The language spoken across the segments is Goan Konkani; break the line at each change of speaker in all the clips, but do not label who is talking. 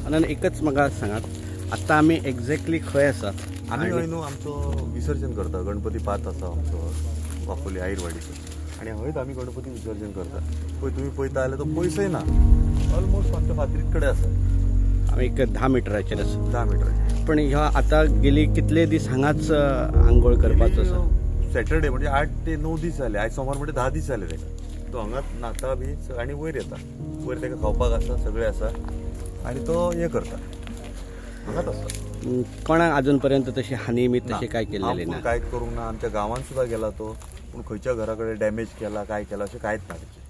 आनी एकच म्हाका सांगात, आतां आमी एक्झॅक्टली खंय आसात?
आमी हय न्हू आमचो विसर्जन करता. गणपती पात आसा आमचो वाफोली आयरवाडीचो आनी हयच आमी गणपती विसर्जन करता. पळय तुमी पळयता जाल्यार तो पयसय ना, ऑलमोस्ट आमच्या फातरीत कडेन आसा.
आमी एक 10 मिटराचेर आसा.
10 मिटराचेर.
पण ह्या आतां गेली कितले दीस हांगाच आंघोळ करपाचो आसा?
सॅटर्डे म्हणजे 8 ते 9 दीस जाले. आयज सोमार म्हणजे 10 दीस जाले ताका. तो हांगाच न्हाता बी आनी वयर येता. वयर ताका खावपाक आसा, सगळें आसा आनी तो हें करता, हांगाच आसता.
कोणाक अजून पर्यंत तशी हानी मी तशें काय केलेलें ना?
कांयच करूंक ना. आमच्या गांवांत सुद्दां गेला तो, पूण खंयच्या घरा कडेन डॅमेज केला काय केला अशें कांयच ना तेचें.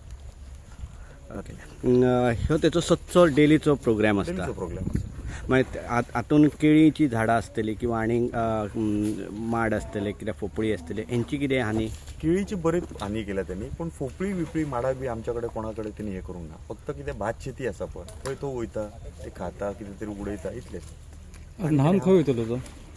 ह्यो तेचो सदचो डेलीचो प्रोग्राम आसता.
डेलीचो प्रोग्राम आसा.
मागीर हातून केळीची झाडां आसतली किंवा आनीक माड आसतले, कित्याक फोपळी आसतली, हेंची कितें हानी?
केळीची बरीच हानी केल्या तेणी, पूण फोपळी बिपळी माडाक बी आमच्या कडेन कोणा कडेन तेणी हें करूंक ना. फक्त कितें भात शेती आसा पळय, थंय तो वयता, ते खाता, कितें तरी उडयता, इतलेंच.
न्हावन खंय वयतलो तो?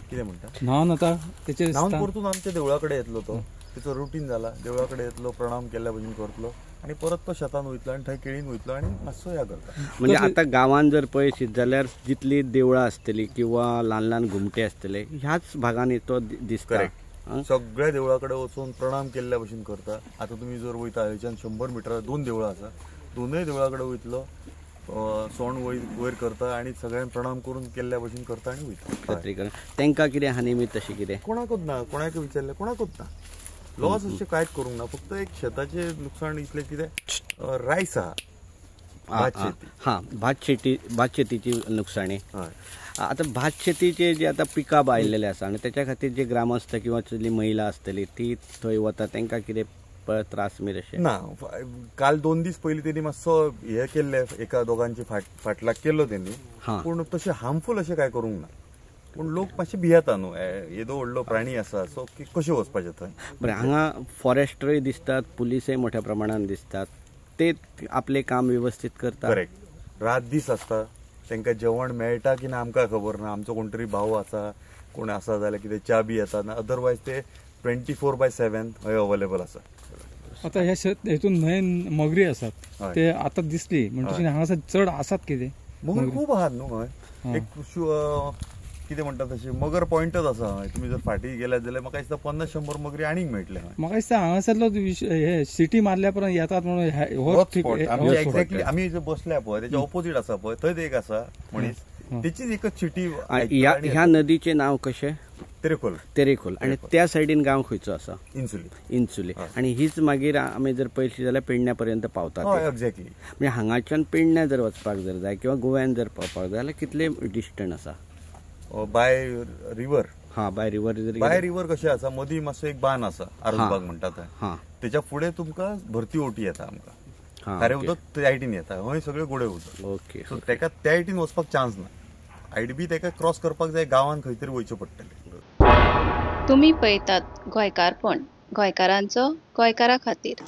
कितें म्हणटा?
न्हावन आतां तेचें
न्हावन परतून आमच्या देवळा कडेन येतलो तो. तेचो रुटीन जाला, देवळा कडेन येतलो, प्रणाम केल्ल्या भशेन करतलो आनी परत तो शेतान वयतलो आनी थंय केळीन वयतलो आनी मातसो ह्या करता.
म्हणजे आतां गांवांत जर पळयशीत जाल्यार जितली देवळां आसतली किंवा ल्हान ल्हान घुमटे आसतले ह्याच भागांनी तो दिसता.
करेक्ट. सगळ्या देवळा कडेन वचून प्रणाम केल्ल्या भशेन करता. आतां तुमी जर वयता हयच्यान 100 मिटर 2 देवळां आसा, दोनूय देवळा कडेन वयतलो, सोंड वयर करता आनी सगळ्यांक प्रणाम करून केल्ल्या भशेन करता आनी वयता.
खात्री तांकां कितें हानी मी तशें कितें?
कोणाकूच ना, कोणाक विचारलें कोणाकूच ना. लॉस अशें कांयच करूंक ना. फक्त एक शेताचें नुकसाण इतलें कितें रायस आहा, भात शेती.
हां, भात शेतीची नुकसाणी. आतां भात शेतीचे जे आतां पिकां आयिल्लें आसा आनी तेच्या खातीर जे ग्रामस्थ किंवा जी महिला आसतली ती थंय वता, तांकां कितें त्रास बी अशें
ना? काल 2 दीस पयलीं तेणी मातसो हें केल्लें, एका दोगांची फाटलाग केल्लो तेणी, पूण तशें हार्मफूल अशें कांय करूंक ना. पूण लोक मातशे भियेता न्हू, येदो व्हडलो प्राणी आसा, सो कशें वचपाचें थंय?
बरें, हांगा फॉरेस्टरूय दिसतात, पुलिसूय मोठ्या प्रमाणान दिसतात, ते आपलें काम वेवस्थीत करतात.
करेक्ट. रात दीस आसता, तांकां जेवण मेळटा की ना आमकां खबर ना. आमचो कोण तरी भाव आसा, कोण आसा जाल्यार कितें च्या बी येता ना, अदरवायज ते 24/7 हय अवेलेबल आसा.
आतां ह्या हेतून न्हंय मगरी आसात, ते आतां दिसली म्हणटकीर हांगासर चड आसात कितें?
मगर खूब आहात न्हू हय. एक कितें म्हणटा तशें मगर पॉयंटच आसा हय. तुमी जर फाटीं गेल्यात जाल्यार म्हाका दिसता 50-100 मगरी आनीक मेळटले.
म्हाका दिसता हांगासरलो हे सिटी मारल्या उपरांत येतात म्हणून हो
एक्झॅक्टली आमी जर बसल्या पळय तेच्या ऑपोजीट आसा पळय, थंयच एक आसा मनीस, तेचीच एकच सिटी.
ह्या नदीचें नांव कशें?
तेरेखोल.
तेरेखोल. आनी त्या सायडीन गांव खंयचो आसा?
इन्सुली.
इन्सुली. आनी हीच मागीर आमी जर पळयशी जाल्यार पेडण्या पर्यंत पावता.
हय, एक्झॅक्टली.
म्हणजे हांगाच्यान पेडण्या जर वचपाक जर जाय किंवा गोव्यान जर पावपाक जाय जाल्यार कितले डिस्टन्स आसा?
By river.
हां, बाय रिवर.
बाय रिवर कशें आसा, मदीं मातसो एक बांद आसा, आरोसबाग म्हणटा थंय, तेच्या फुडें तुमकां भरती ओटी येता आमकां. खारें उदक त्या सायडीन येता, हय सगळें गोडें उदक.
ओके.
सो तेका त्या सायडीन वचपाक चान्स ना. आयडबी तेका क्रॉस करपाक जाय, गांवान खंय तरी वयचें पडटलें.
तुमी पळयतात गोंयकारपण, गोंयकारांचो गोंयकारा खातीर.